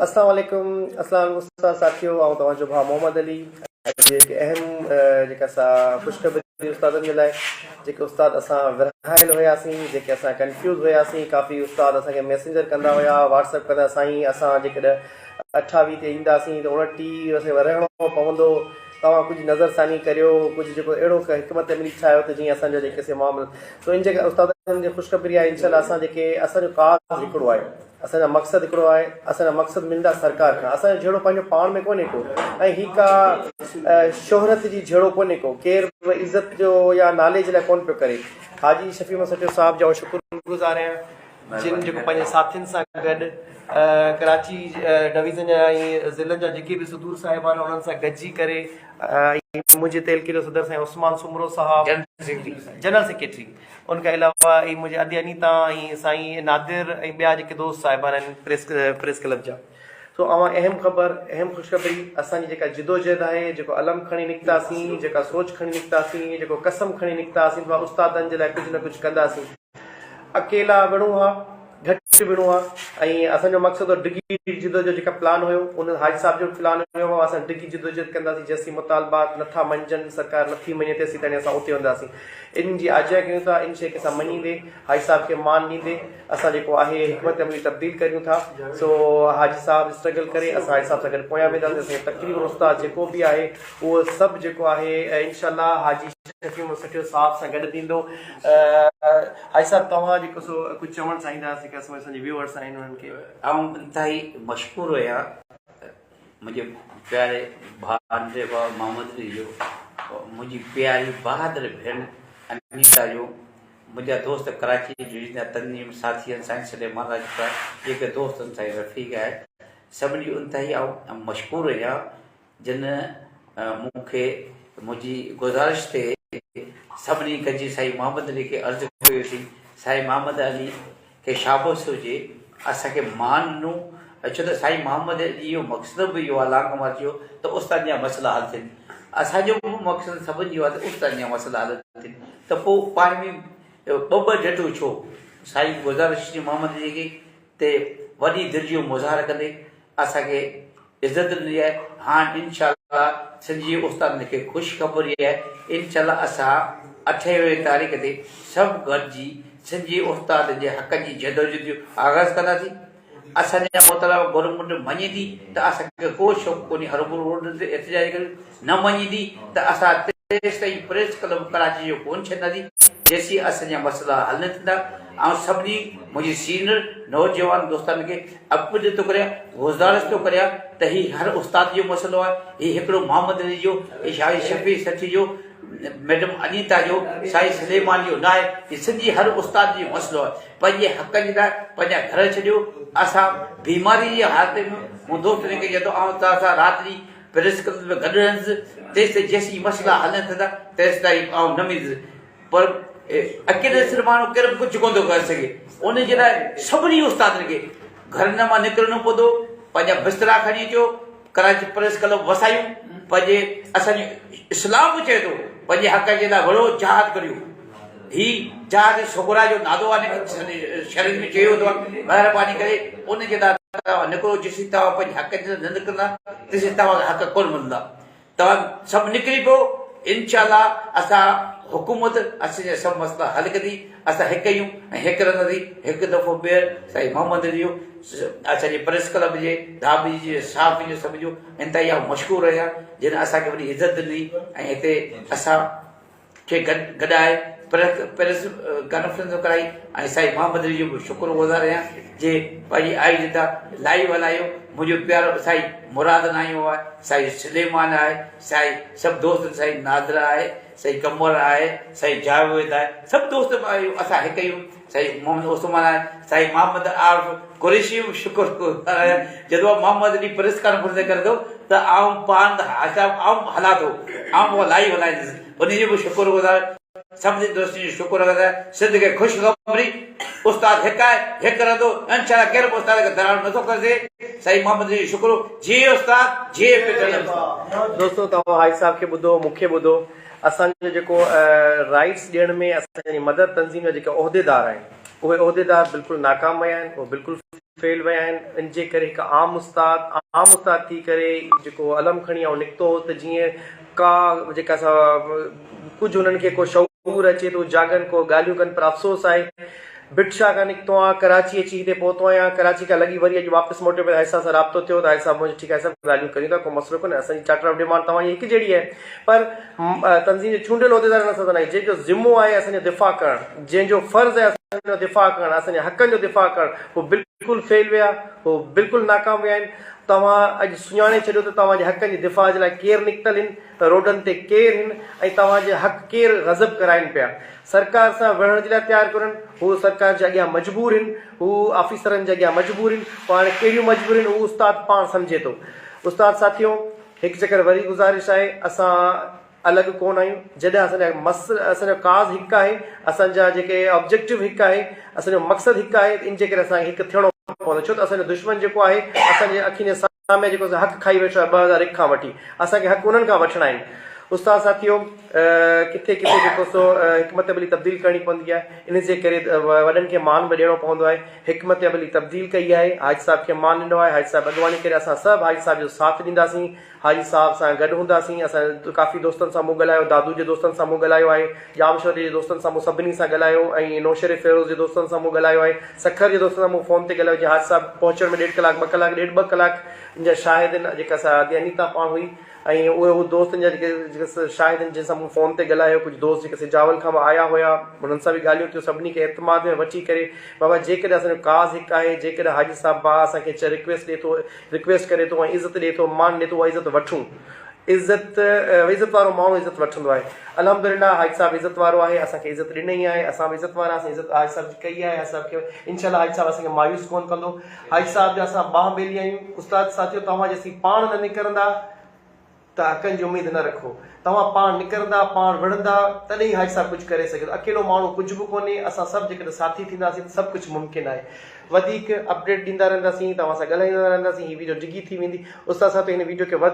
اسلام عليڪم اسلام عليڪم استاد ساٿيو آئون توهان جو ڀاء محمد علي اڄ هڪ اهم جيڪا سا خوشخبري استادن جي لاء جيڪي استاد اسان ورهايل هياسين جيڪي اسان ڪنفيوز هياسين ڪافي استاد اسان کي ميسنجر ڪندا هيا واٽس اپ ڪندا سائين اسان جيڪڏهن اٺاويهه تي اينداسين ته اڻٽيهه اسان رهڻو پوندو توهان ڪجهه نظر ثاني ڪريو ڪجهه جيڪو اهڙو حڪمت عملي ٺاهيو ته جيئن اسان جا جيڪي سي معاملا سو ان جي استادن جي خوشخبري آهي انشاء الله اسان جيڪي اسان جو ڪاز هڪڙو آهي اسان جا مقصد هڪڙو آهي، اسان جا مقصد ملندا سرڪار کان، اسان جو جهيڙو پنهنجو پاڻ ۾ ڪونهي ڪو ۽ هي ڪا شهرت جي جهيڙو ڪونهي ڪو، ڪير به عزت جو يا نالي جي لاء ڪونه پيو ڪري. حاجي شفيع محمد سٺيو صاحب جا آئون شڪر گذار آهيان جن جيڪو پنهنجي ساٿين سان گڏ ڪراچي ڊويزن جا ۽ ضلعن جا جيڪي به صدور صاحبان انهن سان گڏجي ڪري ۽ منهنجي تعلقي جو صدر سائين عثمان سومرو صاحب جنرل سيڪريٽري ان کان علاوه ۽ منهنجي ادي انيتا ۽ سائين نادر ۽ ٻيا جيڪي دوست صاحبان آهن پريس پريس ڪلب جا سو اوهان اهم خبر اهم خوشخبري اسان جي جيڪا جدوجهد آهي جيڪو علم کڻي نڪتاسين جيڪا سوچ کڻي نڪتاسين جيڪو قسم کڻي نڪتاسين ته استادن جي لاء ڪجهه نه ڪجهه ڪنداسين اڪيلا وڙهون ها گهٽ وڙهون ها ۽ اسان جو مقصد هو ڊگهي جدوجهد جو جيڪا پلان هيو ان حاجي صاحب جو پلان هيو بابا اسان ڊگهي جدوجهد ڪنداسين جيسين مطالبات نٿا مڃجن سرڪار نٿي مڃي تيسين تائين اسان اتي وينداسين ان جي آجيان ڪيون ٿا ان شيء کي اسان مڃيندي حاجي صاحب کي مان ڏيندي اسان جيڪو آهي حڪمت عملي تبديل ڪريون ٿا سو حاجي صاحب اسٽرگل ڪري اسان حاجي صاحب سان گڏ پويان وينداسين اسان تقريبن استاد جيڪو به آهي اهو سڀ جيڪو آهي انشاء الله حاجي شفيع محمد سٺيو صاحب سان گڏ ٿيندو. حاجي صاحب توهان جيڪو سو ڪجهه چوڻ چاهيندا جيڪي اسان جي ويوئرس آهن انهن کي. آئون انتهائي مشڪور آهيان منهنجي پياري ڀاء ننڍي ڀاء محمد علي جو منهنجي پياري بهادر ڀيڻ انيتا جو منهنجا دوست ڪراچي ڊويزن جا تنظيم ساٿي آهن سائين سليمان راجپوت جيڪي دوست آهن سائين رفيق آهي سڀني جو انتهائي آئون مشڪور آهيان جن مون کي منهنجي گذارش تي سڀني گڏجي سائين محمد علي کي عرض ڪيوسين، سائين محمد علي کي شابس هجي اسان کي مان ڏنو ۽ ڇو ته سائين محمد علي جو مقصد به اهو آهي لانگ مارچ جو ته استادن جا مسئلا حل ٿين اسان جو به مقصد سڀن جو آهي ته استادن جا مسئلا حل ٿين ته پوء پاڻ ۾ ٻه ٻه ڊيٽون ڇو؟ سائين گذارش محمد علي کي تي وڏي دل جو مظاهر ڪندي اسان کي عزت ڏني آهي هاڻ انشاء الله سنڌ جي استادن کي خوش خبري آهي انشاء الله اسان اٺيويهه تاريخ تي سڀ گڏجي سنڌ جي استادن جي حقن جي جدوجھد جو آغاز ڪنداسين اسان جا مطالبا گورنمينٽ مڃيندي ته اسان کي ڪو شوق ڪونهي هروڀرو روڊن تي احتجاج ڪريون نه مڃيندي ته اسان تيستائين پريس ڪلب ڪراچي جو ڪونه ڇڏينداسين جيسين اسان جا مسئلا حل نه ٿيندا. آئون سڀني منهنجي سينئر نوجوان دوستن کي اپيل ٿو ڪريان، گذارش ٿو ڪريان ته هي هر استاد جو مسئلو آهي، هي هڪڙو محمد علي جو، هي شاهه شفيع سٺي جو، ميڊم انيتا جو، سائين سليمان جو ناهي، هي سنڌ جي هر استاد جو مسئلو آهي. پنهنجي حقن جي لاء پنهنجا گهر ڇڏيو، اسان بيماري جي حالت ۾ مون دوست کي چيو ته آئون توهان سان رات ڏينهن پريس ڪلب ۾ گڏ رهندس، تيستائين جيسين مسئلا حل نه ٿيندا تيستائين آئون نه ويندس. پر اڪيلي سر ماڻهو ڪير به ڪجهه ڪونه ٿو ڪري سگهي. ان جي لاء سڀني استادن کي گهرن مان نڪرڻو پوندو، پنهنجا بسترا کڻي اچو، ڪراچي پريس ڪلب وسايون، پنهنجي اسان جو اسلام به چئي ٿو پنهنجي حق جي لاء وڙهو جهاد ڪريو. هي جهاد صغريٰ جو نالو آهي شرين ۾ چيو ويندو آهي، مهرباني ڪري ان جي لاء توهان نڪرو جيسين توهان پنهنجي حق جي لاء نه نڪرندا تيسين توهان کي حق ڪونه ملندا. توهان سڀ نڪري پئو انشاء الله اسان حڪومت اسان جا سڀ مسئلا حل ڪندي اسان هڪ آهيون ۽ هڪ رهنداسين هڪ دفعو ٻيهر سائين محمد علي جو اسان جي پريس ڪلب جي ڌاٻيجي جي صحافين جو سڀ جو انتهائي آئون مشڪور آهيان جن اسان کي وڏي عزت ڏني ۽ هتي اسان کي گڏائي پريس ڪانفرنس به ڪرائي ۽ سائين محمد علي جو به شڪر گذار آهيان جي پنهنجي آئي جتا لائيو هلايو منهنجو پيارو سائين مراد نايو آهي سائين سليمان آهي سائين سڀ دوست سائين نادر آهي سائين قمر آهي سائين جاويد آهي سڀ دوست اسان هڪ آهيون سائين محمد عثمان آهي سائين محمد عارف قريشي به شڪر گذار آهيان جڏهن محمد علي پريس ڪانفرنس ڪري ٿو ته آئون پاڻ آئون هلان ٿو آئون لائيو هلائيندس انهي جو به شڪر گذار سڀني دوستن جو شڪر گذار سنڌ کي خوش خبري استاد هڪ آهي هڪ رهندو انشاء الله ڪير به استاد کي دراڙ نٿو ڪري سگهي سائين محمد علي جو شڪر جيئي استاد جيئي پيٽل استاد. دوستو توهان حاجي صاحب کي ٻڌو مون کي ٻڌو اسان جو جيڪو رائيٽس ڏيڻ ۾ اسان جي مدر تنظيم جا جيڪي عهديدار آهن. اهي عهديدار بلڪل ناڪام ويا آهن، اهي بلڪل فيل ويا آهن، ان جي ڪري هڪ عام استاد عام استاد ٿي ڪري جيڪو علم کڻي آئون نڪتو هوس ته جيئن ڪا جيڪا سا ڪجهه انهن کي ڪو شعور اچي ته هو جاڳن ڪو ڳالهيون ڪن پر افسوس آهي ڀٽ شاهه کان نڪتو آهيان ڪراچي اچي هتي پهتو آهيان ڪراچي کان لڳي وري اڄ واپس موٽيو پيو حاجي صاحب سان رابطو ٿيو ته حاجي صاحب منهنجو ٺيڪ آهي سڀ ڳالهيون ڪريون ٿا ڪو مسئلو ڪونهي اسان جي چارٽر آف ڊيمانڊ توهان جي هڪ جهڙي آهي پر تنظيم جي چونڊيل عهديدارن سان نه جنهن جو ذمو آهي اسان جو دفاع ڪرڻ، جنهن جو فرض آهي اسان جو دفاع ڪرڻ، اسان جي حقن جو دفاع ڪرڻ، هو بلڪل فيل ويا، هو بلڪل ناڪام ويا آهن. توهان اڄ سڃاڻي ڇڏيو ته توهان جي حقن جي دفاع جي لاء ڪير نڪتل هن، روڊن تي ڪير هن ۽ توهان جي حق ڪير غضب ڪرائين پيا. سرڪار سان وڙهڻ جي لاء تيار ڪونهن، هو سرڪار جي اڳيان مجبور هن، هو آفيسرن جي اڳيان مجبور هن، پوء هاڻي ڪهڙيون مجبوريون آهن اهو استاد پاڻ سمجهي ٿو. استاد ساٿيو! هڪ چڪر وري گذارش آهي اسان الڳ ڪون آهيون جڏهن اسان جا مس اسان جو ڪاز هڪ آهي اسان جا جيڪي آبجيڪٽو هڪ آهي اسان جو مقصد هڪ آهي ان جي ڪري اسان کي هڪ ٿيڻو پوندو ڇو ته اسان جو دشمن جيڪو آهي اسان جي اکين جي سامهون جيڪو حق کائي ويٺو آهي 2001 کان وٺي اسان کي حق انهن کان وٺڻا آهن استاد ساٿيو ڪٿي ڪٿي جيڪو سو حڪمت عملي تبديل ڪرڻي پوندي آهي ان جي ڪري وڏن کي مان به ڏيڻو پوندو آهي حڪمت عملي تبديل ڪئي آهي، حاجي صاحب کي مان ڏنو آهي، حاجي صاحب اڳواڻي ڪري اسان سڀ حاجي صاحب جو ساٿ ڏينداسين، حاجي صاحب سان گڏ هونداسين، اسان ڪافي دوستن سان مون ڳالهايو، دادو جي دوستن سان مون ڳالهايو آهي، ڄامشوري جي دوستن سان مون سڀني سان ڳالهايو ۽ نوشهري فيروز جي دوستن سان مون ڳالهايو آهي، سکر جي دوستن سان مون فون تي ڳالهايو جيئن حاجي صاحب پهچڻ ۾ ڏيڍ ڪلاڪ ٻه ڪلاڪ ڏيڍ ٻه ڪلاڪ ان جا شاهد آهن جيڪا سا ادي انيتا پاڻ هئي. ۽ اهي هو دوست جا جيڪي شاهد آهن جن سان مون فون تي ڳالهايو ڪجهه دوست جيڪي سجاول کان به آيا هيا انهن سان به ڳالهيون ٿيون سڀني کي اعتماد ۾ وٺي ڪري بابا جيڪڏهن اسان جو ڪاز هڪ آهي جيڪڏهن حاجي صاحب با اسان کي رڪويسٽ ڏي ٿو رڪويسٽ ڪري ٿو ۽ عزت ڏي ٿو مان ڏي ٿو اها عزت وٺون عزت عزت وارو ماڻهو عزت وٺندو آهي الحمدلله حاجي صاحب عزت وارو آهي اسان کي عزت ڏني آهي اسان به عزت وارا اسان عزت حاجي صاحب جي ڪئي آهي حاجي صاحب کي انشاء الله حاجي صاحب اسان کي مايوس ڪون ڪندو حاجي صاحب جا اسان ٻانهن ٻيلي آهيون. استاد ساٿيو توهان جيسين پاڻ نه نڪرندا ته حقن جي اميد نه رکو. توهان پاڻ نڪرندا، پاڻ وڙهندا تڏهن ئي حاجي صاحب ڪجهه ڪري سگهي ٿو. اڪيلو ماڻهو ڪجهه به ڪونهي. اسان سڀ جيڪڏهن ساٿي ٿينداسين ته سڀ ڪجهه ممڪن آهي. وڌيڪ اپڊيٽ ڏيندا رهنداسين، توهان سان ڳالهائيندا رهنداسين. هي ويڊيو ڊگهي ٿي ويندي. استاد ساٿيو هن ويڊيو کي وڌ.